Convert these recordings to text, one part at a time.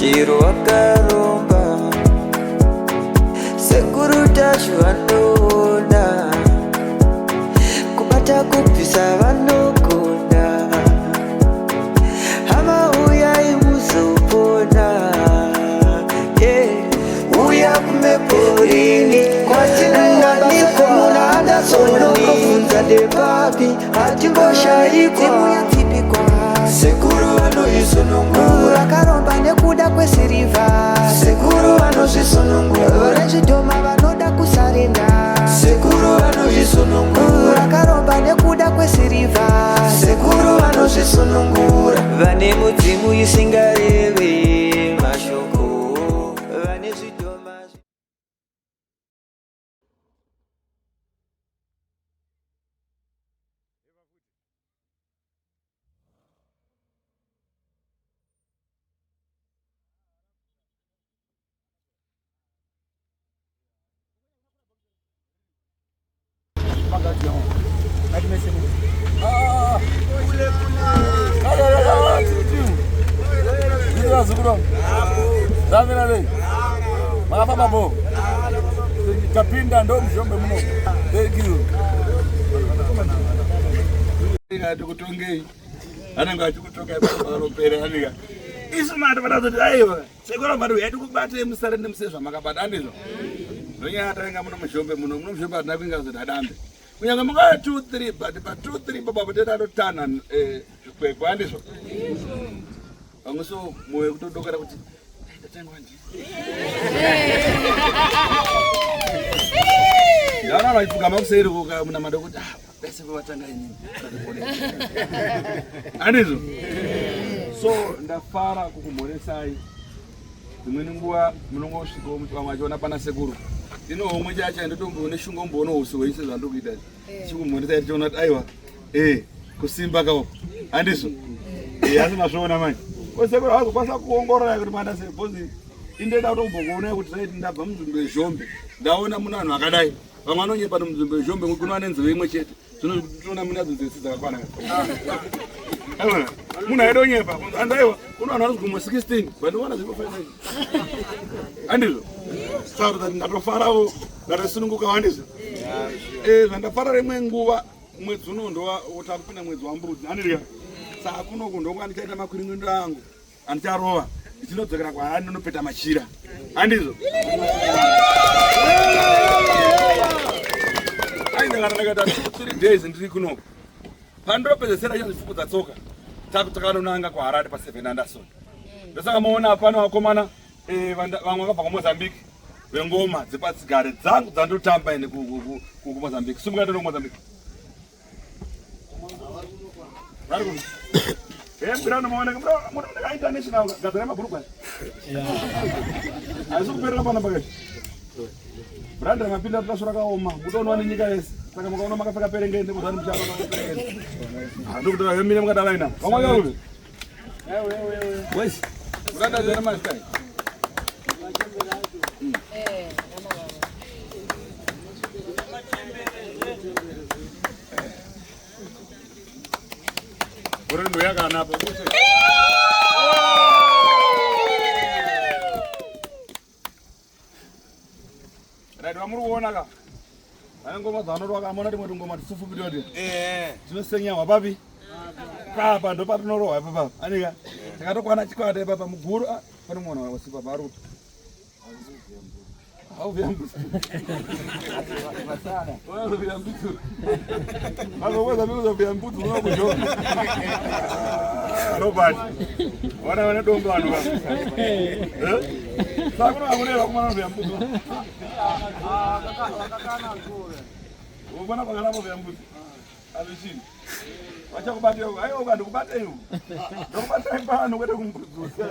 Chero wakaromba, Sekuru Tashu vanoona, kubata kubvisa vanogona. Hama uyai muzopona, yeah. Uya kumeporini kwatinowanikwa muna Anderson, unobvunza ndepapi, hatimboshaikwa. Sekuru vanoisunungura, vakaromba nekuda kwesirivha. Sekuru vanozvisunungura, vezvidhoma vanoda kusarenda. Sekuru vanozvisunungura, vakaromba nekuda kwesirivha. Sekuru vanozvisunungura, vane mudzimu isingareve mashoko, vane zvidhoma. Makafamba bo. Tapinda ndo muzhombe muno. Thank you. Tikutongei. Anenge achikutonga ipapo anika. Isu mati vatazoti aiwa. Sekuru mati uyai tikubate musare nemusee zvamakabata andizvo. Ndonyaya tainga muno muzhombe muno muno muzhombe hatina kuinga kuzoti adambe. Kunyange mungava 2 3 but pa 2 3 baba tete atotana zvikwekwe andizvo. Vamwe so moyo kutodokera kuti ndatangwa ndi. Ndaona vachipfugama kuseri munamata kuti ah pese pavatanga inini. Andizvo. So ndafara kukumhoresai. Dzimweni nguva munongosvikawo vamwe vachiona pana sekuru. Ino homwe chacha ndotomboone shungo mboona usi hweise zvandiri kuita. Chikumhoresai tichiona kuti aiwa eh kusimba kawo. Andizvo. Eh asi mazviona manje. Ko sekuru havazokwanisa kuongorora kuti mwana sei because indoda kutombokuonai kuti right ndabva munzvimbo yezhombe ndaona mune vanhu vakadai. Vamwe vanonyepa munzvimbo yezhombe kuno vane nzeve imwe chete. Zvino tinoona mune nadzo nzeve dzakakwana. Aiwa munhu aidonyepa andaiwa kuno vanhu vanozigumwa 16 but ndinoona zviri 5. Andizvo. Saka ndatofarawo ndatosununguka andizvo. Eh zvandafara rimwe nguva mwedzi uno ndo takupinda mwedzi wambudzi andidya. Saka kunoku ndonga ndichaita makwiringindo angu andicharova ndichinodzokera kwaari ndinopeta machira andizvo. Aindakana ndakaita 2 3 days ndiri kunoku. Pandopedzesera chanzifukudza tsoka takanonanga kuHarare pa 7 Anderson. Ndosaka maona pano vakomana vamwe vakabva kuMozambique vengoma dzepatsigare dzangu dzandotamba ine kuMozambique. Sumuka toenda kuMozambique. Vari kuno. Mbira unomaoneka munooneka international gadzira mabhurugwa. Haisi kuperera pana pakati. Brand ramapinda tasvo rakaoma mutoonwa nenyika yese. Saka mukaona makapfeka perengende kuzani mucharo perengende. Ndokuti vamire mukadalaina. Vamwe varume. Wes. Muranda dzana mastai. Uri ndoyakanapa. Right, vamuri kuona ka vane ngoma dzavanorwa ka mona timwe tungoma tisufupi toti tinosenyawa papi papa ndo patinorohwa ipapa anika takatokwana chikwata ipapa muguru ah, pane mwana wasipa paari kuti Robert, vana vane dombo vanhu va. Eh? Saka kuno vakunera vakomana vya mbudzi. Ubona pakanapa vya mbudzi. Azvichini. Vachakubatira, aiwa ukandikubata iwe. Ndokubatai pano kwete kumbudzi.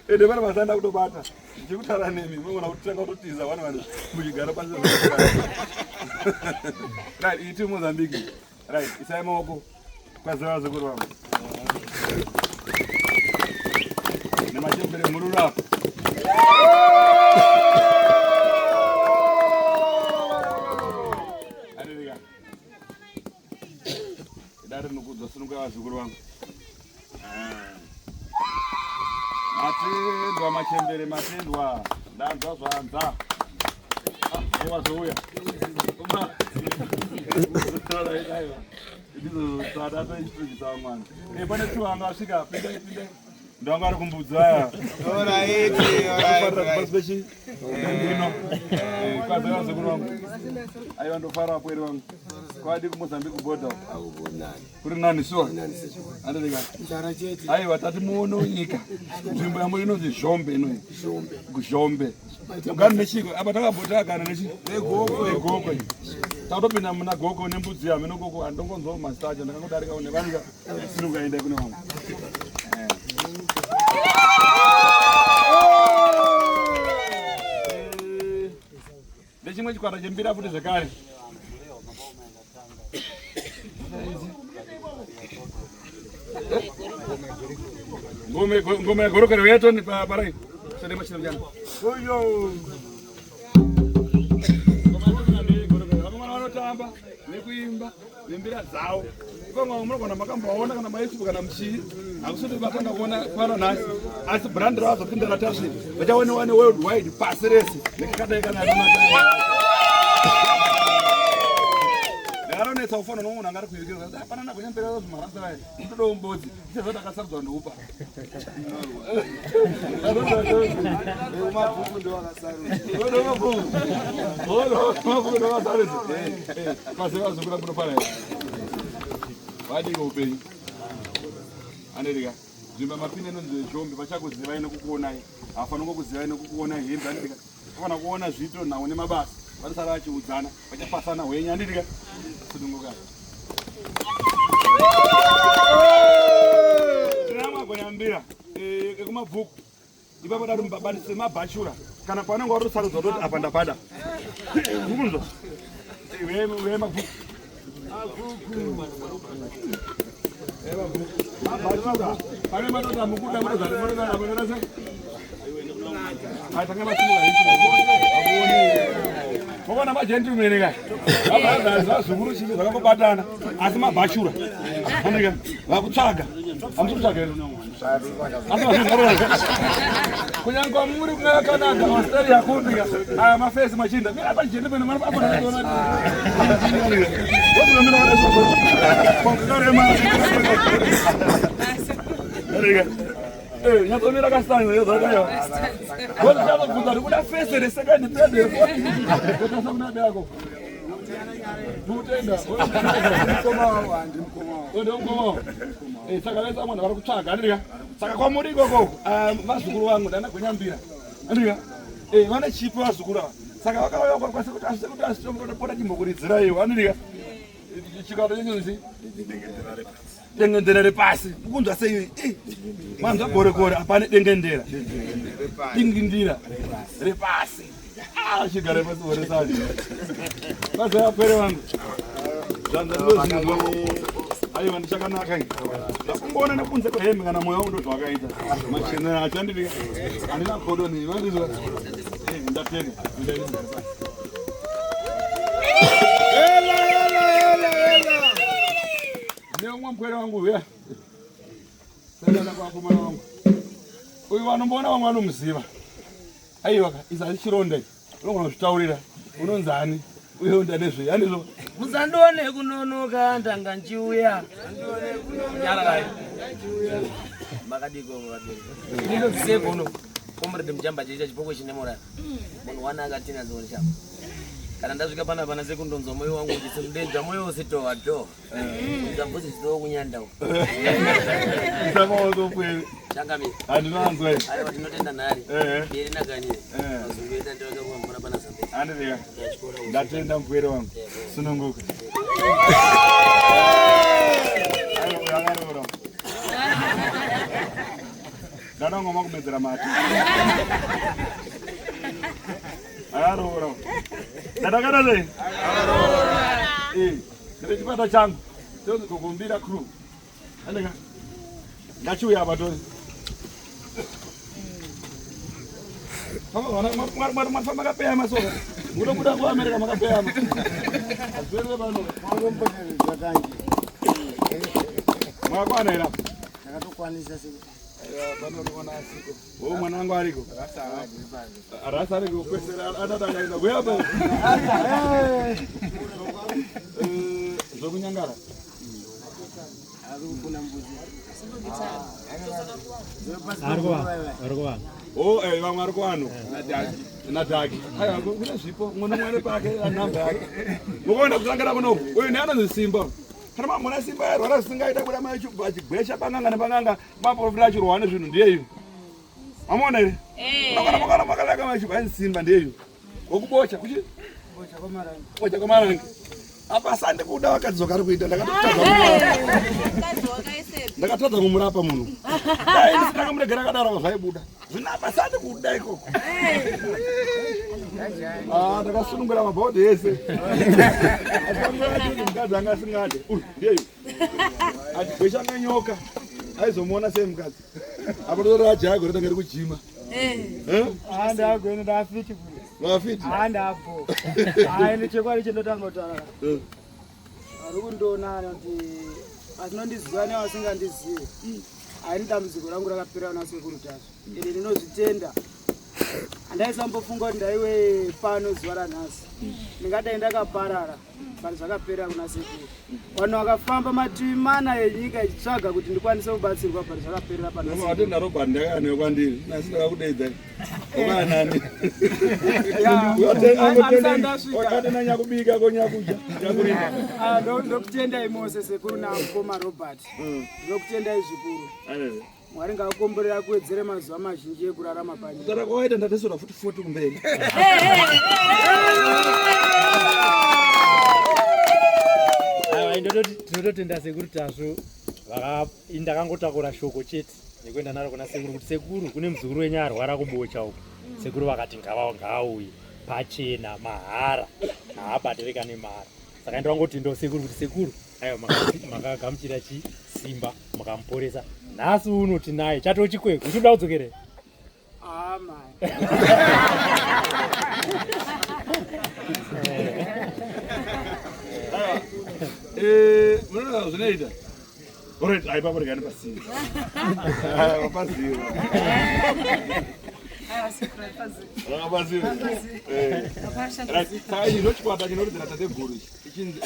Ende vana vasanda kutobata. Ndichikutaura nemi, munogona kutanga kutotiza vana vanhu muchigara pasi. Right, iti Mozambique. Right, isai maoko. Kwaziva vazukuru vangu. Nemachembere mururu apa. Arereka. Dare rinokudzwa sununguka vazukuru vangu. Matendwa machembere matendwa. Ndanzwa zvanza. Ah, wazouya. Ndizvo tadata ichipedzisa mwana. Eh, pane tu anga asvika pindai pindai. Ndanga ari kumbudzi aya. Alright, alright. Pasi Ndino. Eh, kwazi vazukuru vangu. Aiwa ndofara apo ere vangu. Kwadi kuMozambique border. Kuri nani sure? Andika. Aiwa tati muone nyika. Nzvimbo yamuri inonzi Zhombe inoyi. Zhombe. Zhombe. Mugari nechiko apa takambotagana nechi negoko negoko. Takutopinda muna goko nembudzi yami nokoko andongonzwa mazita acho ndakangodarika nevanika sinukaenda kune vamwe. Ndechimwe chikwata chembira futi zvekare. Ngoma yegorokero yatoni parai. Sende machina mjana. Oyo. Vakomana vanotamba nekuimba nembira dzavo. Ipamwe munogona makambovaona kana maYouTube kana muchii. Hakusati vatanga kuona pano nhasi. Asi brand ravo zvapinda ratasvi. Vachaonewa neworld wide pasi rese. Nekakadai kana ndakaronetsa kufona nomunhu anga ari kuUK hapana nakunyambira zvimarasa vaya nditodawo mbodzi ndichazoti akasarudzwa ndoupa Mabhuku ndo akasarudzwa. Mabhuku ndo akasarudzwa. Pasi vazukura kunofara vadiko upenyu andirika nzvimbo mapinda inonzi zhombe vachakuzivai nekukuonai hafanira kukuzivai nekukuonai hembe andirika vafana kuona zviito nhau nemabasa vanosara vachiudzana vachapasana hwenyu andirika sunungukai tinamagonyambira ekumabhuku ipapo dati mubabatise mabhachura kana paunenge watosarudzwa toti apa ndapada ukunzwa vemabhuku mabhachura pane matoti mukuda motozati atanga masimuka Mokona magentleman ka. Vazukuru chii zvakangobatana asi mabhachura. Andika vakutsvaga. Hamusi kutsvaga here? Asi vazvinhu kunyange kwamuri kunga Canada, Australia kupi ka. Aya mafesi machinda. Mira apa gentleman mara apa ndakaona. Wozomira wakadai. Andika. Eh, nyatsomira kasitani zvakayo. Wozochabvunza kuti kuda fese resecond third fourth. Kutasa kuna dako. Mutenda. Mukoma wangu handi mukoma wangu. Ndo mukoma wangu. Eh, saka vese vamwe vari kutsvaga andika. Saka kwamuri ikoko, ah, vazukuru vangu ndana gwenyambira. Andika. Eh, vane chipo vazukuru ava. Saka vakauya kwa sekuti asi sekuti asi tomboda chimbokuridzira iwo andika. Chikato chinonzi dengendera repasi mukunzwa sei Eh, manzwa gorekore hapane dengendera dingindira repasi Ah, chigare pasi horesani basa yapere vangu zvanza ndinozvinzwa aiwa ndichakanaka ini ndakungoona nekunze kwehembe kana mwoyo wangu ndozvawakaita machenera acho andiri handina godo nei vandizwa ndatenda Hela hela hela hela. neumwe mupwere wangu uya sendana kwakomana wangu uyu vanomboona vamwe vanomuziva aiwa ka izi asi chironda ichi unogona kuzvitaurira unonzi ani uye unda nezvei andizvo Musandone kunonoka ndanga nchiuya. Nyararai. Makadiko vabereki. Ndinonzi seko uno. Comrade Mujamba checha chipoko chine morari. Munhu wana akatina dzoni chako. Kana ndasvika pana pana sekundonzwa moyo wangu uchisimudedza moyo wose towa to. Ndabvudzi chitowa kunyanda uko. sakaozopwere Changamire. handinanzwa i Aiwa tinotenda nhari. Ehe. Mberi nakanyire. Eh. Mazungu edu andinoda kuva mvura pana Zambezi. andivika Ndachikora uko. ndatenda mupwere wangu sununguka Aiwa, uyu akaroora ndanangoma kumedzera mati akaroora ndandakada sei Eh, ndine chikwata changu tonzi kukumbira crew andika ngachiuya apa tonzi makapeya soka munobuda kuAmerica makapeyama azvere pano Wakamboteredza kanje. mwakwana here apa Ndakatokwanisa sekuti. O mwana wangu ariko. Rasa ariko kwesera atatakaenda kuyapa. Eh, zvokunyangara. O eh vamwe vari kuvanhu. Nadhaki. Aiwa kune zvipo mumwe nomwe ane pake anhamba yake. Mukuona kusangana kunoku. Uyu ndiye anonzi Simba. Kana mamona Simba yarwara zvisingaita kuda achigwesha panganga nepanganga maprofita achirwa nezvinhu ndiyeyu. Mamuona here? Makana makana makanaka machibva Simba ndiyeyu. Wokubocha kuchi? Bocha kwamarange. Bocha kwamarange. Apa sandi kuda vakadzoka ari kuita ndakatotadza ndakatadza kumurapa munhu. Dai ndisina kumuregera akadaro zvaibuda. Zvino apa sandi kuda ikoko. Ah, ndakasunungura mabhodhi ese. Asi mukadzi anga asingade. Uyu ndiyeyu. Achigwesha ngenyoka. Aizomuona sei mukadzi? Apa totora ajaya gore tanga rikujima. Eh? Ah, ndakuenda ndafiti kule. Wafiti? Ah, ndabho. Ah, ende chokwadi chendotanga kutaura. Eh. Vari kundiona anoti asinondiziva nevasingandizive. Haini dambudziko rangu rakapera kuna sekuru Tasvu. Ende ndinozvitenda. Handaisambofunga kuti ndaiwe pano zuva ranhasi. Ndingadai ndakaparara. But zvakapera kuna sekuru. Vanhu vakafamba mativi mana enyika ichitsvaga kuti ndikwanise kubatsirwa but zvakaperera pana sekuru. Watenda Robert ndakauya kwandiri. Nasi ndakakudeedza. Wakanani? Wakatenda nyakubika ko nyakudya. Nyakurima. Ah, ndokutendai mose sekuru namukoma Robert. Ndokutendai zvikuru. Mwari ngaakukomborere akuwedzere mazuva mazhinji ekurarama panyika. Kutaura kwawaita ndatesora futi 40 kumberi. Aiwa, tinototenda sekuru Tasvu. Ndakangotakura shoko chete nekuenda naro kuna sekuru kuti sekuru kune muzukuru wenyu arwara kubocha uko. Sekuru vakati ngaauye pachena mahara haabhadharika nemari. Saka ndangoti ndo sekuru kuti sekuru aiwa makagamuchira chisimba mukamuporesa. Nhasi uno tinaye chatochikwekwe uchida kudzokere. Ah, mai. Eh, munoona zvinoita. Alright, ai papo regani pasiwe. Ah, pasiwe. Ah, pasiwe. Eh. Right, saka ichi ndochikwata chinoridzira tateguru ichi. Ichinzi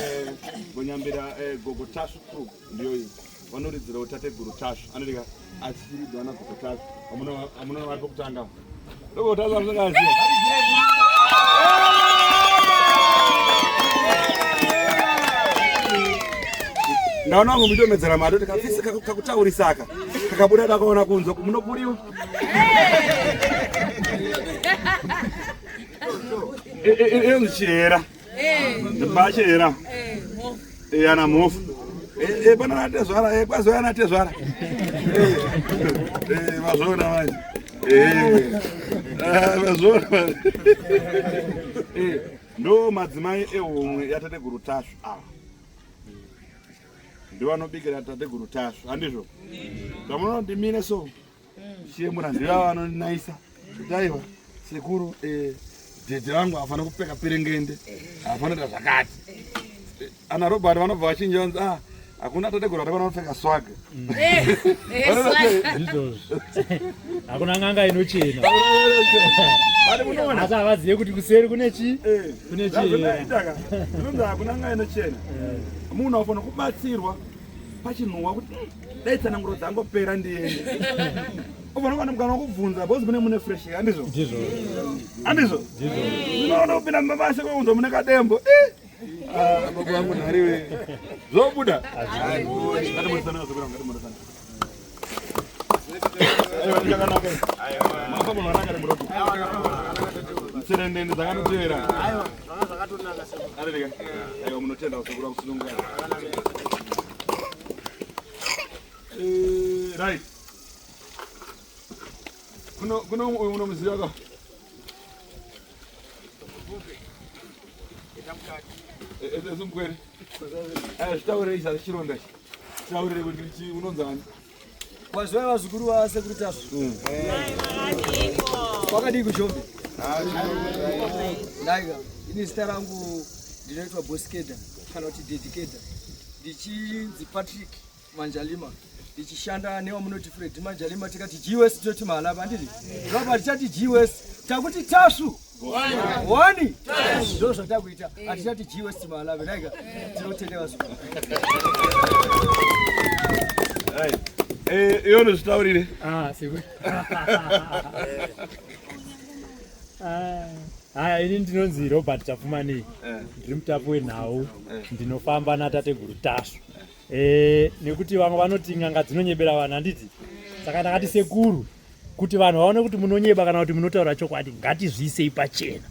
Gonyambira Gogo Tasvu Crew ndiyo iyi. Vanoridzirawo tateguru Tasvu. Anotika achiridzwa naGogo Tasvu. Amunoona vari pokutanga. Gogo Tasvu amusingaziva. Ndaona wangu muchitomedzera mari kuti kafisi kakutaurisaka kakabuda takaona kunze munoburiwa. Inonzi chihera. Bachihera. Ana mhofu. Pana natezvara, kwazouya natezvara. Mazvoona manje. Mazvoona manje. Ndo madzimai ehomwe yatateguru Tasvu ava. Ndivo vanobikira tateguru Tasvu, handizvo? Zvamunoona ndimire so. Chiyemura ndivo vanondinaisa. Kuti aiwa sekuru dhedhe vangu havafana kupfeka perengende. Havafana kuita zvakati. Ana Robert vanobva vachinja vanzi ah hakuna tateguru atakona kupfeka swag. Ndizvozvo. Hakuna n'anga inochena. Vari munoona. Asi havazive kuti kuseri kune chi? Kune chi. Zvazvinoita ka. Zvinonzi hakuna n'anga inochena. Munhu anofanira kubatsirwa pachinhuwa kuti dai tsananguro dzangopera ndiende. Ufanira kuwana mukana wekubvunza because mune fresh air, handizvo? Ndizvo. Handizvo? Ndizvo. Unoona kupinda mumabasa kwekunzwa mune kadembo. Ah, baba vangu nhariwe. Zvobuda? Ngatimborisana sekuru, ngatimborisana. Aiwa, zvakanaka. Mafamba zvakanaka ere muropo? Tserendende dzakatotevera. Aiwa, zvanga zvakatonaka sekuru. Arereka. Aiwa, munotenda sekuru akusununguka. Right. Kuno uyu munomuziva ka? Ezimkwere. Zvitaurire ichi chironda ichi. Taurire kuti chi unonzani. Wazvai vazukuru vasekuru Tasvu. Kwakadii kuZhombe? Ndaika, ini zita rangu ndinoitwa Boskeda kana kuti Dedikeda. Ndichinzi Patrick Manjalima. Tichishanda newamunoti Fred Majalima tikati GWS toti mahalava handiti? Robert tichati GWS takuti Tasvu wani ndo zvatakuita hatichati GWS mahalava naika tinotenda vazukuru. Eh, iwe unozvitaurire. Ah, sekuru. Haya, ini ndinonzi Robert Tapfumanei. Ndiri mutapi wenhau. Ndinofamba natateguru Tasvu. Eh, nekuti vamwe vanoti n'anga dzinonyebera vanhu handiti? Saka ndakati sekuru kuti vanhu vaone kuti munonyeba kana kuti munotaura chokwadi ngatizviisei pachena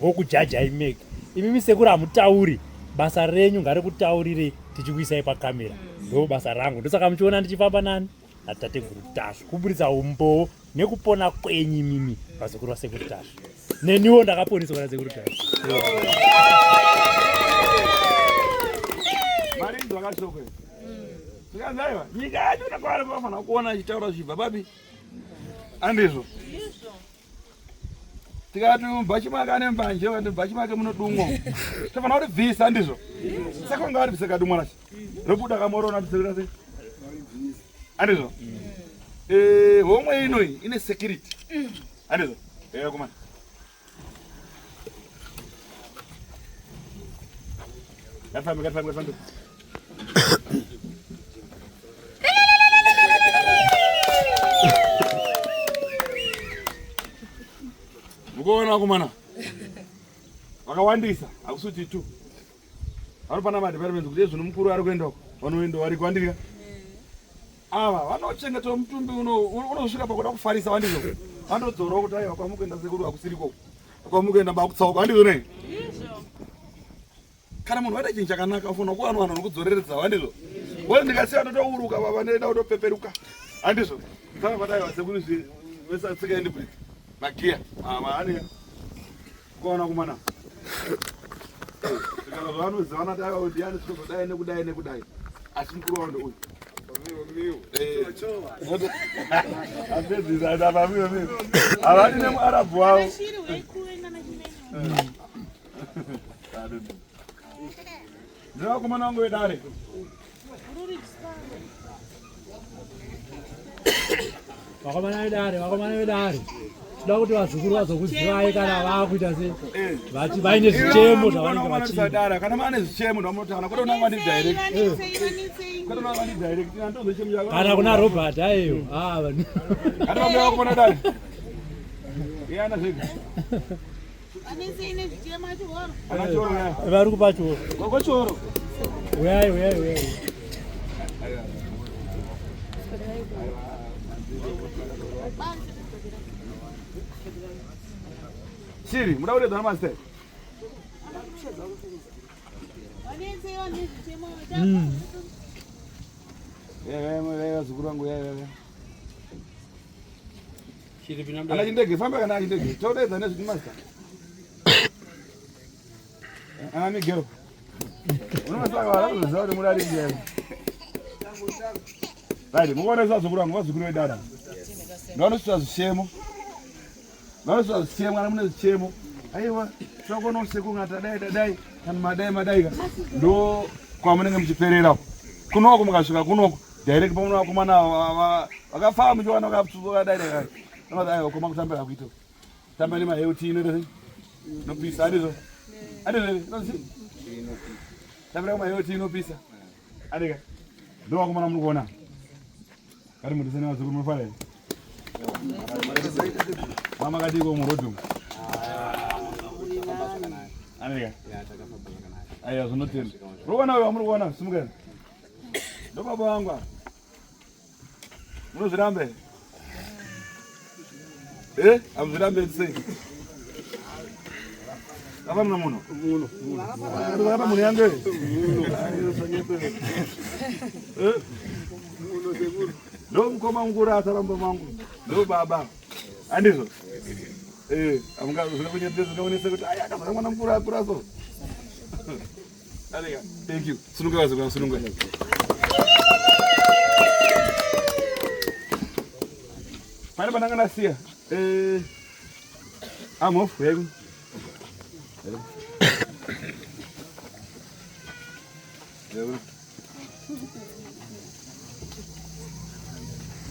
vokujajai mega. Imimi sekuru hamutauri, basa renyu ngarikutaurirei tichikuisai pakamera. Ndo basa rangu. Ndosaka muchiona ndichifamba nani? Natateguru Tasvu kuburitsa umbowo nekupona kwenyu imimi vazukuru vasekuru Tasvu. Neniwo ndakaponeswa nasekuru Tasvu. Mari inzwa kashoko. Zvikanzi aiwa nyika yacho nakwari vafanira kuona ichitaura zvichibva papi. Andizvo. Tikati mubhachi make ane mbanje vakati mubhachi make munodumwa. Tofanira kuti bvisa andizvo. Saka vanga vari bvisa kadumwa racho. Robuda kamorona tisekura sei. Andizvo. Eh, homwe ino ine security. Andizvo. Eh, komana. Ngatifambe, ngatifambe, ngatifambe. Mukuona vakomana vakawandisa, hakusi kuti tu vanopana madepartments kuti ezvino mukuru ari kuenda uko, vanoenda variko andika ava vanochengetwa mutumbi unosvika pakuda kufarisa vandizvo vanodzorawo kuti aiwa kwamukuenda sekuru hakusiriko kwamukuenda makutsauka handizvo nei kana munhu waita chinhu chakanaka ufanira kuwana vanhu vanokudzoreredza handizvo wani ndikasiya ndotouruka baba ndoenda kutopeperuka handizvo saka vadai vasekuru vesasika endibrik magiya maani kuona kumana zvikana zvavanozivana dai ndiani zvinozodai nekudai nekudai asi mukuru wavo ndeuyu havadi nemuarabhu wavo Ndinovakomana vangu vedare. Vakomana vedare, vakomana vedare. Toda kuti vazukuru vazokuzivai kana vakuita se vati vaine zvichemo zvavanenge vachiita. Kana mane zvichemo ndomunotaura kwete unanga ndi direct. Kwete unanga ndi direct ndozo chemo chako. Kana kuna Robert ayo. Ah. Kana vakomana vedare. Iyana zvega. Vari kupachoro. Kwachoro. Uyai, uyai, uyai. Shiri, muda kuredza namazita. Vazukuru vangu yaya. Ana chindege famba kana chindege. Todaidza nezviti master. Ana Miguel. Unomasaka vanoziva kuti muri ari ndiye. Right, mukuona vazukuru vangu vazukuru vedada. Ndavanosvitsa zvichemo. Vanosvitsa zvichemo kana mune zvichemo. Aiwa, tinokuona usiku ngati tadai tadai kana madai madai ka. Ndo kwamunenge muchiperera. Kunoko mukasvika kunoko direct pamuno vakomana vakafamba muchiwana vakadai dai. Vanoti aiwa koma kutambira kuita. Tamba nemaheuti inoita sei? Inopisa andizvo. Andizvo inonzi tambira kumaheuti inopisa. Andika. Ndo vakomana muri kuona. Kari mudisene vazukuru munofara here? Mama kadiko muroad umu. Andika. Aiwa zvinotenda. Rowana uyo wamuri kuona simukani. Ndo baba vangu ava. Munozviramba here? Eh, hamuzvirambe sei? Akafanana munhu? Munhu. Akapa munhu yangu here? Munhu. Eh? Munhu sekuru. Ndo mukoma mukuru asaramba mangu. Ndo baba. Andizvo? Eh, amungakunyepesa zvingaonesa kuti aya akazara mwana mukuru akura so. Thank you. Sununga vazukuru, sununga. Pane pandanga ndasiya. Eh, I'm off. Here.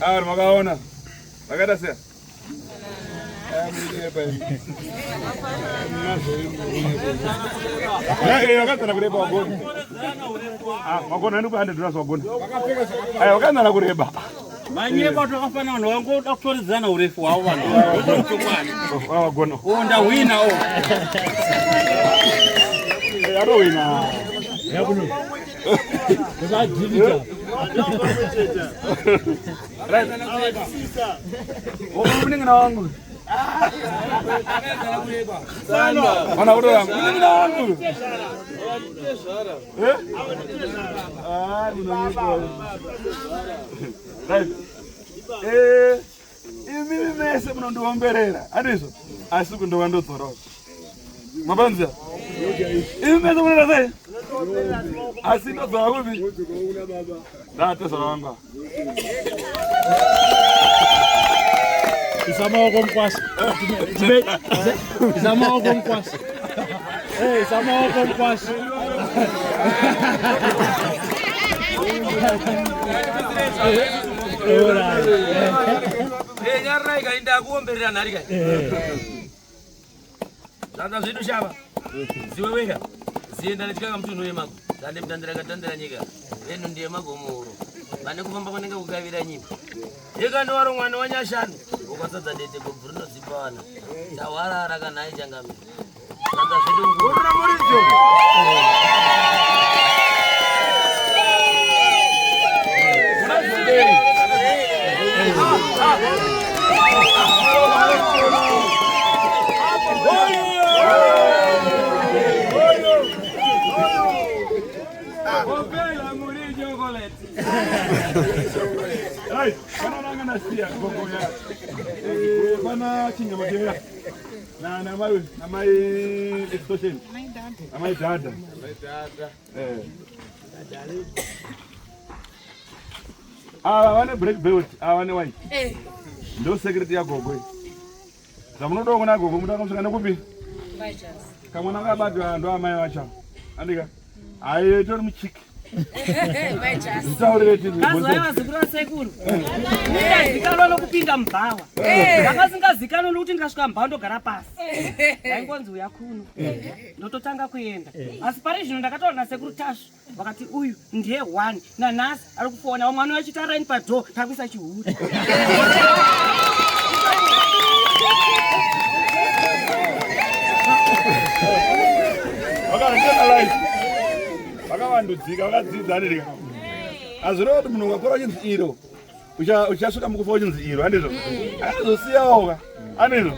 Ava makaona vakaita sei? Wakazana kureba wagona. Wagona ndi kuhande dollars wagona. Aya wakazana kureba. Manyeba twakafanana vanhu vangoda kutoridzana urefu hwavo vanhu. Chokwadi. Wagona. Oh ndahwina oh. Arowina. Yakuno. Ndakadhilita. Right. Munin'ina wangu. Mana kutora munin'ina wangu. Eh? Ah, munonyika. Right. Eh, imimi mese munondiomberera, handizvo? Asi kundova ndodzorawo. Mapanzia? Imi mese munoita sei? Asi ndodzora kupi? Ndatezvara wangu. Isa maoko mukwasha. Isa maoko mukwasha. Eh, isa maoko mukwasha. Alright. Eh, nyararai kai ndakuomberera nhari kai. Zvanza zvedu shava. Ziwe wega. Zienda netyaka mutunhu wemago. Dande mutandira katandira nyika. Renu ndiye magomoro. Vane kufamba kwanenge kukavira nyika. Yekando waro mwana wanyashanu. Ukasadza dete gobvu rinodzipa vana. Tawarara kana aichangamira. Zvanza zvedu nguru. Right. Pana nanga nasiya gogo ya. Eh, pana chinyama chera. Na na mai na mai extortion. Na mai dada. Eh. Ava vane black belt, ava vane white. Ndo secret ya gogo iyi. Zvamunoda kuna gogo munoda kusvika nekupi? Kamwana kabatwa ndo amai vacho. Andika. Ayi tori muchiki. Nditaurire tiri. Kazwai vazukuru vasekuru. Ndikazikanwa nokupinda mubhawa. Ndakasingazikanwa nokuti ndikasvika mubhawa ndogara pasi. Ndaingonzi uya kuno. Ndototanga kuenda. Asi pari zvino ndakataura nasekuru Tasvu vakati uyu ndiye one. Nanhasi ari kufona vamwe vanouya vachiti araini padhoo takuisa chihuri. Vakaratidza life. Vakavandudzika, vakadzidza handiti. Hazvireva kuti munhu ukakura uchinzi iro uchasvika mukufa uchinzi iro handizvo? Akazosiyawo ka handizvo?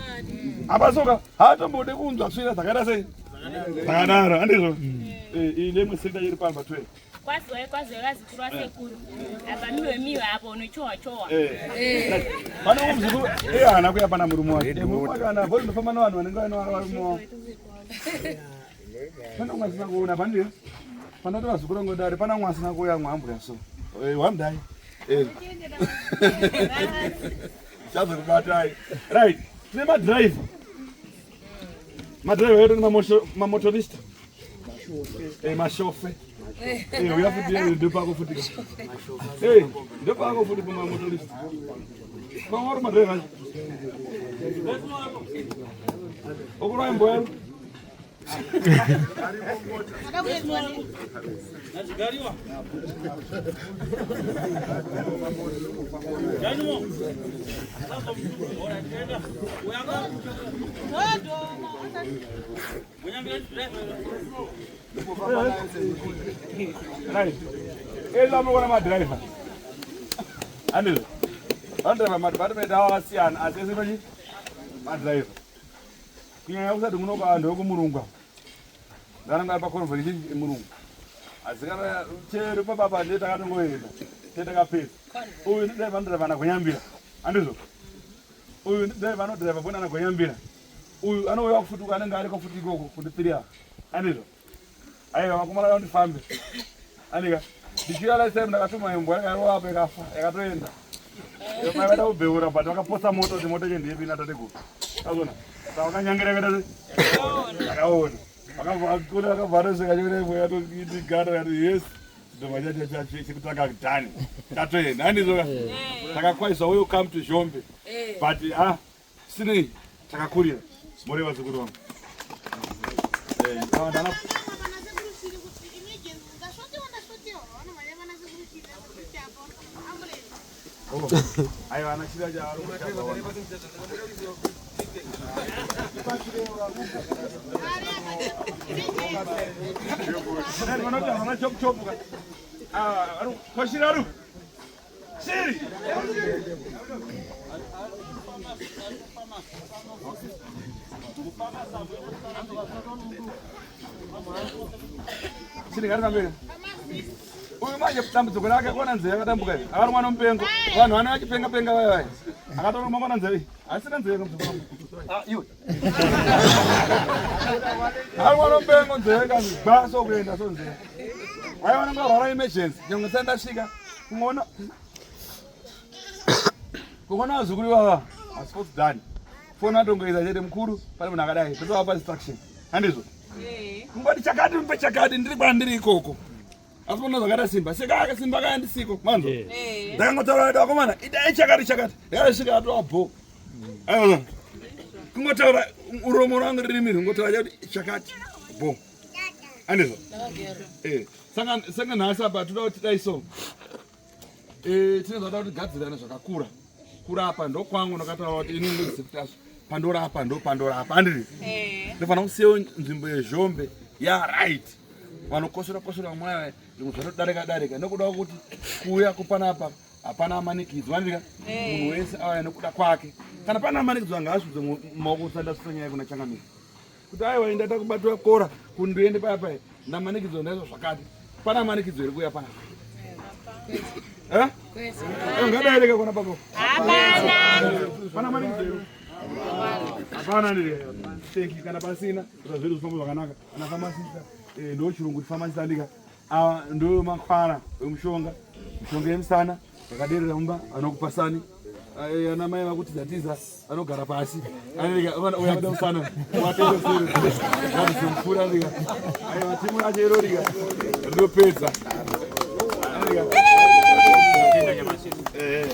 Apasoka haatombodi kunzwa tsvina dzakaita sei? Dzakadaro handizvo? Eh, iyi ndemwe senta iri pamba 12. Kwaziwai kwaziwai vazukuru vasekuru. Apa miwe miwe apo unochowa chowa. Eh. Pane umwe muzukuru iye haana kuya pana murume wake. Eh, murume wake ana bodi ndofamba nevanhu vanenge vaine varume wavo. Pane umwe asina kuona pane panoti vazukuru vangu dare pana umwe asina kuuya umwe ambuya so. Eh, wamdai. Eh. Chazokubatai. Right. Tine madriver. Madriver edu nemamotorista. Eh, mashofe. Eh, uya futi eh, ndopako futi. Eh, ndopako futi pamamotorista. Pamwe madriver acho. Okura imboya. Right. Ela munoona madriver. Handizvo. Vanodriver madepartment avo akasiyana asi ese pachi madriver. Kunyanya kusati munoka vanhu vekumurungu ava. Ndananga paconference yemurungu. Asi kana chero pababa ndiye takatongoenda. Tiye takapedza. Uyu ndidriver anodriver naGonyambira. Handizvo. Uyu ndidriver anodriver bona naGonyambira. Uyu anouya kufuti uko anenge ariko futi ikoko kundipiri apa. Handizvo. Aiwa vakomana vandifambe. Andika. Ndichiuya last time ndakatuma imbwa yakarova apa ikafa yakatoenda. Mai vada kubheura but vakapotsa moto kuti moto chendiyepi natateguru. Azona. Saka vakanyangira vakaita sei? Vakaona. Vakabva vakura vakabva vasvika chore imbwa yakatoti gata yakati yes. Chidhoma chacho chekutanga done. Tatoenda handizvo takakwaisa welcome to Zhombe. But ah sinei takakurira. More vazukuru vangu. Eh, ndana Aiwa ana chira chaari kuchapa. Chop chop. Ah, aru koshiraru. Shiri. Shiri ngari pamberi. Uyu manje dambudziko rake kuona nzeve yakadambuka iyi. Akarumwa nomupengo. Vanhu vane vachipenga penga vaya vaya. Akatorumwa kuona nzeve iyi. Asina nzeve kamudziko. Ah, iwe. Akarumwa nomupengo nzeve kanzi gwa so kuenda so nzeve. Vaya vanenge varwara emergency. Nyangwe ndisati ndasvika. Kungoona kungoona vazukuru ivava. Asi done. Foni atongoisa chete mukuru pane munhu akadai. Totovapa instruction. Handizvo? Kungoti chakati mupe chakati ndiri kwandiri ikoko. Asi pano zvakaita simba. Seka simba kaya ndisiko. Manzo. Ndakangotaura kuti vakomana itai chakati chakati. Ndakasvika atova bho. Aiwa. Kungotaura uromo rwangu ririmi rungotaura kuti chakati bho. Handizvo? Eh. Saka saka nhasi apa toda kuti dai so. Eh tine zvada kuti gadzirana zvakakura. Kurapa ndokwangu ndakataura kuti ini ndozikutasva. Pandorapa ndopandorapa. Handizvo? Eh. Ndofanira kusiya nzvimbo yezhombe ya right. Vanokosora kosora vamwe vaya zvimwe zvatodarika darika nekuda kwekuti kuuya kupanapa hapana amanikidzwa andika munhu wese auya nekuda kwake. Kana pana amanikidzwa ngaasvibze mumaoko usandasvitsa nyaya kuna changamire. Kuti aiwa enda takubatwa kora kundiende paya paya ndamanikidzwa ndaizwa zvakati. Pana amanikidzwa here kuuya panapa? Eh? Ngadaireka kona papo. Hapana. Pana amanikidzwa here? Hapana ndiri. Thank you kana pasina zvedu zvifamba zvakanaka. Ana pharmacist eh ndo chirungu kuti pharmacist andika. Ava ndo makwara emushonga. Mishonga yemusana yakaderera mumba anokupasani. Ana mai vakutiza tiza anogara pasi. Anenge uya kuda musana. Watendo suru. Ngazvimfura ndika. Aiwa timu yacho irorika. Ndopedza. Andika. Eh.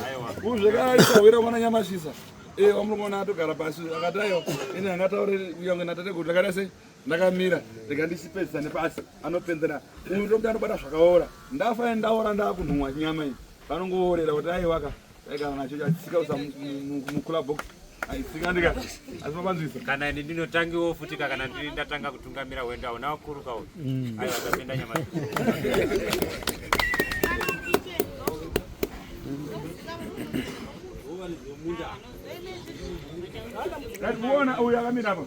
Uzvakaisa wira mwana nyamashisa. Eh wamunoona atogara pasi akati aiwa ini angataure yange natateguru ndakada sei ndakamira ndika ndichipedzisa nepasi anopenzera uyu ndokuti anobata zvakaora ndafa ndaora ndakunhuwa nyama iyi vanongoorera kuti aiwaka taigara nacho chatsika usa mukula box aitsika ndika asi mapanzwisa kana ini ndinotangiwo futi ka kana ndiri ndatanga kutungamira hwendo hauna wakuru ka uyu aiwa tapenda nyama Ngatimuona uyu akamira apa.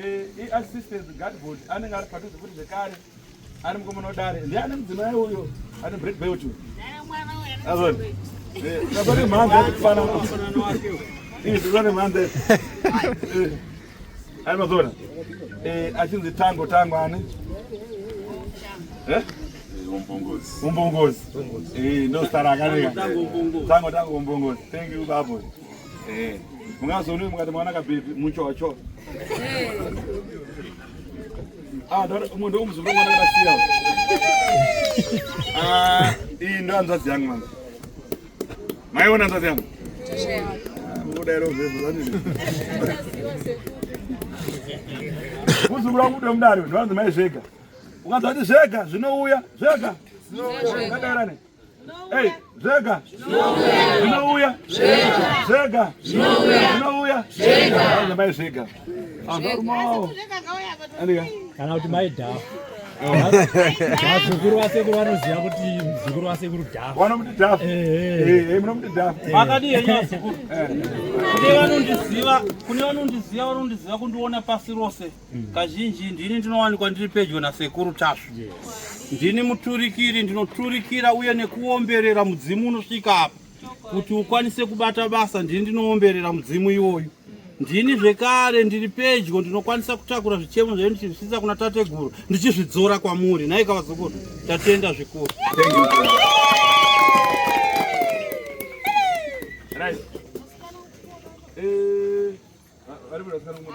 Eh, i-assistant guard board anenge ari padhuze futi zvekare ari mukomana wedare ndiani mudzimai uyo ane bread belt uyo azoni tasati mhanza yekufanana iyi tasati mhanza ari mazona achinzi tango tango ani umbongozi ndo zita rake aneka tango tango umbongozi thank you babo mungazoni mukati mwana kabhebhi muchocho Ah, umwe ndo muzukuru mwana akasiya. Ah, iyi ndo hanzvadzi yangu manje. Maiona hanzvadzi yangu? Mukudairo zvezvo zvanini. Muzukuru wangu ude mudare ndo mai zvega. Ukanzwa kuti zvega zvinouya, zvega. Ngadairane. Hey, zvega. Zvinouya. Zvega. Zvinouya. Zvega. Hanzi mai zvega. Andika. Kana kuti mai dhafu. Vazukuru vasekuru vanoziva kuti muzukuru wasekuru dhafu. Vanomuti dhafu. Eh, munomuti dhafu. Makadii henyu vazukuru? Kune vanondiziva, kune vanondiziva vanondiziva kundiona pasi rose. Kazhinji ndini ndinowanikwa ndiri pedyo nasekuru Tasvu. Ndini muturikiri, ndinoturikira uye nekuomberera mudzimu unosvika apa kuti ukwanise kubata basa. Ndini ndinoomberera mudzimu iwoyu. Ndini zvekare ndiri pedyo, ndinokwanisa kutakura zvichemo zvenyu ndichizvisvitsa kuna tateguru ndichizvidzora kwamuri. Nhaika vazukuru, tatenda zvikuru. Thank you. Right. Eh, vari kuda sikana kumwe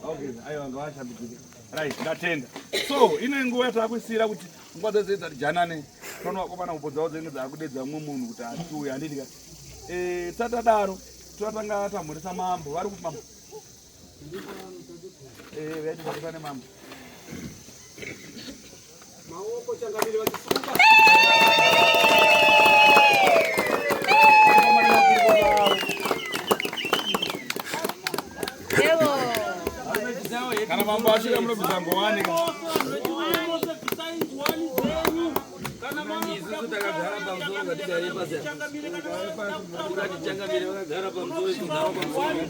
Okay, aiwa ngavashambidzike. Right, ndatenda. So, ino nguva yatakuisira kuti Pfungwa dzese dzati janane. Toona vakomana hopo dzavo dzinenge dzakudedza mumwe munhu kuti atiuye handiti ka. Eh, tatadaro totanga tamhoresa mambo vari kuti mambo. Eh, vachimhoresa nemambo. Maoko changamire vachisimuka. Kana mambo asvika munobvisa ngowani ka. Isusu takagara pamusoro ngatigare pasi. Changamire vakagara pamusoro togara pamusoro.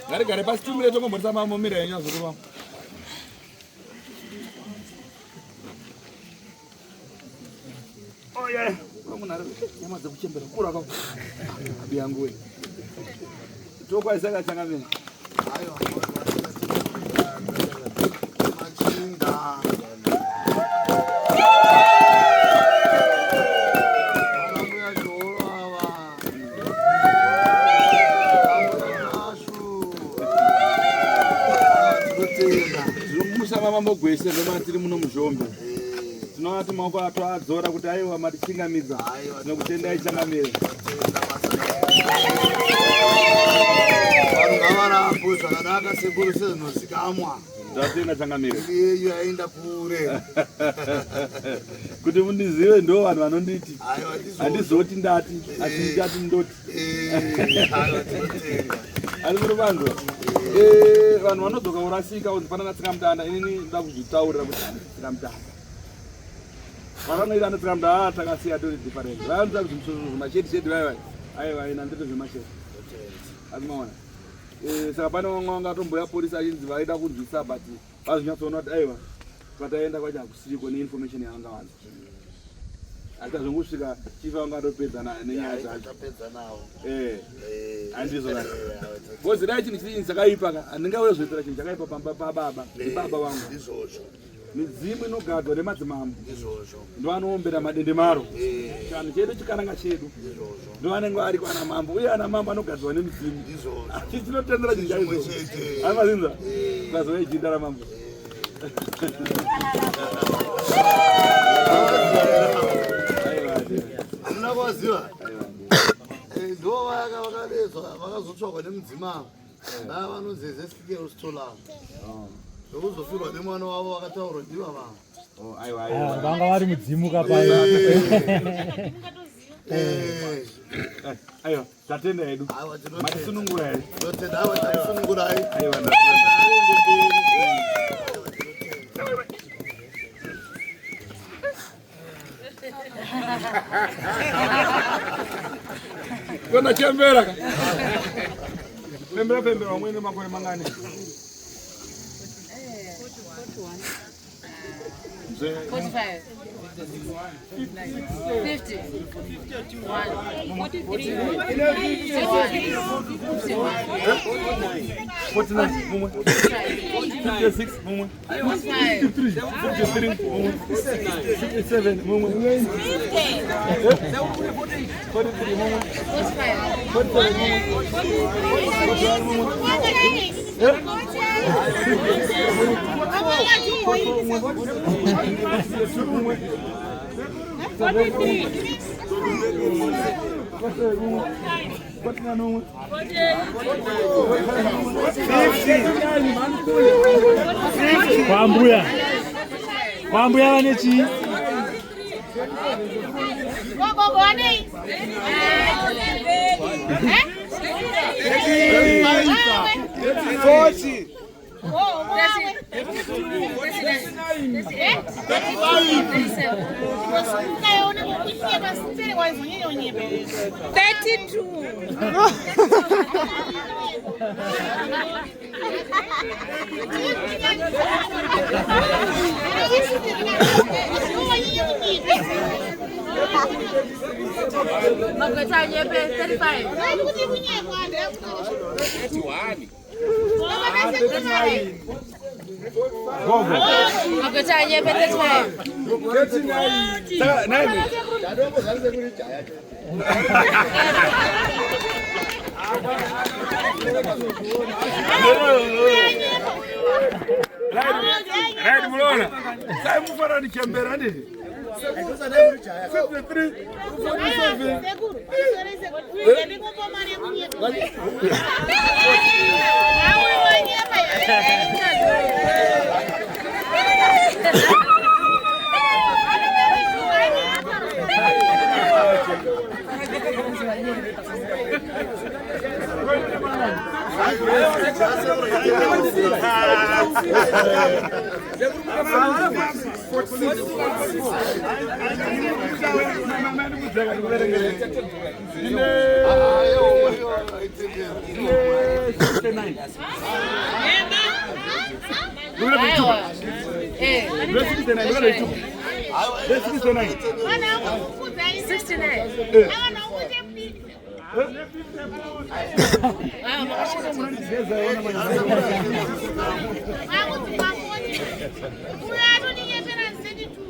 Ngarigare pasi tumire tongomhoresa mambo mira yenyu azukuru vangu. Oh yeah. Munhu ari nyama dzekuchembera kura ka. Abi yangu we. Tokwaisa kachangamire. Machinda. Ana mbuya Johoro ava. Ambuya Tasvu. Tinotenda. Tiri mumusha mamambo Gwese ndoma tiri muno muZhombe. Tinovati maoko atoadzora kuti aiwa matichingamidza. Tinokutendai changamire. Vanhu ngavarapwe zvakanaka sekuru sezvinozikamwa. Ndatenda changamire. Iyeyu yaenda kure. Kuti mundizive ndo vanhu vanonditi. Aiwa, ndizvozvo. Handizoti ndati, asi ndichati ndoti. Aiwa, tinotenda. Asi muri vanzwa. Vanhu vanodzoka kurasika kunzi panana tsikamutanda inini ndoda kuzvitaurira kuti handisi tsikamutanda. Vanoita ana tsikamutanda ah takasiya tori different. Vanoita zvimasheti sheti vai vai. Aiwa ina ndito zvemasheti. Asi maona. Saka pane vamwe vangatomboya polisi achinzi vaida kunzwisa but vazonyatsoona kuti aiwa kwataenda kwacho hakusiriko neinformation yavanga vanzwa. Asi tazongosvika chief vanga atopedza nenyaya dzacho. Tapedza navo. Handizvo kana. Because dai chinhu chiri chakaipa ka handingauye kuzoitira chinhu chakaipa pamba pababa ndibaba vangu. Ndizvozvo. Midzimu inogadzwa nemadzimambo. Ndizvozvo. Ndovanoombera madendemaro. Chivanhu chedu chikaranga chedu. Ndovanenge variko ana mambo uye ana mambo anogadzwa nemidzimu. Ndizvozvo. Asi tinotendera chinhu chaizvo. Amazinza. Ukazova jinda ramambo. Hamuna kuvaziva? Ndo vaya vakadedzwa vakazotsvagwa nemudzimama. Vaya vanonzi Ezekiel Stolano. Zvokuzofirwa nemwana wavo vakataurwa ndiva vavo. Ah, vanga vari mudzimu kapai. Aiwa, tatenda hedu. Matisunungura hedu. Tinotenda, aiwa tatisunungurai. Aiwa, Kwenda chembera ka. Pembera pembera wamwene makore mangani? Mzee. 45. 50. 49 mumwe. 56 mumwe. 53 53 mumwe. 57 mumwe. 43 mumwe. 47 mumwe. 41 mumwe. Kwambuya. Kwambuya vane chii? Forty. Magweta anyepe 35. Magweta anyepe 35. Saka, nine. Right, munoona sai mufana ndichembera handiti 53 47.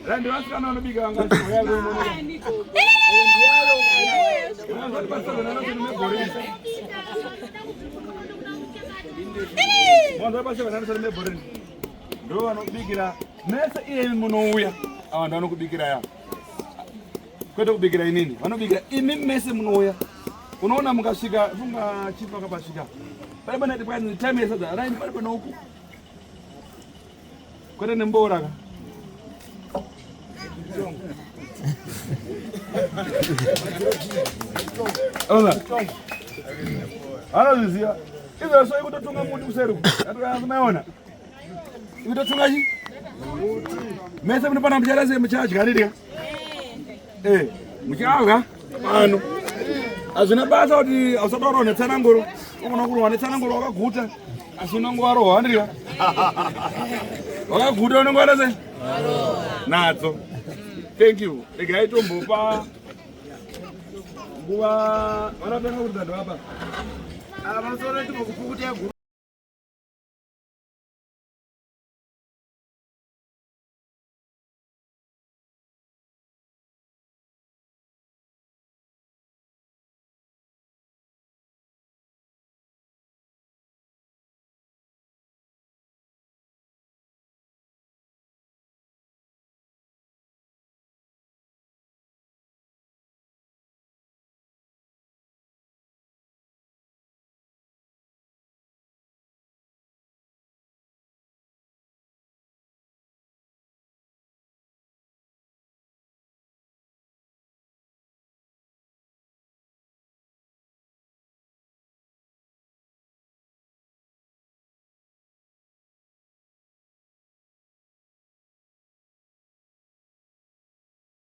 Randi vasikana vanobika vangavanhu ndo vanobikira mese iyemi munouya ava ndo vanokubikira ya kwete kubikira inini vanobikira imi mese munouya unoona mukasvika funga chief akapasvika pane pane panzi time yesadza raini pane pane uku kwete nembora ka ona anozviziva izvozvo ikutotunga muti kuseri atomaona ikutotunga chi mese munopana muchaita sei muchadya nidya eh, muchadya pano hazvina basa kuti hausada kurohwa netsananguro unogona kurohwa netsananguro wakaguta asi unenge warohwa ndika wakaguta unenge waita sei nadzo thank you regai tombopa nguva vanatanga kuti danho apa Pamusoro timbokupukuta guru.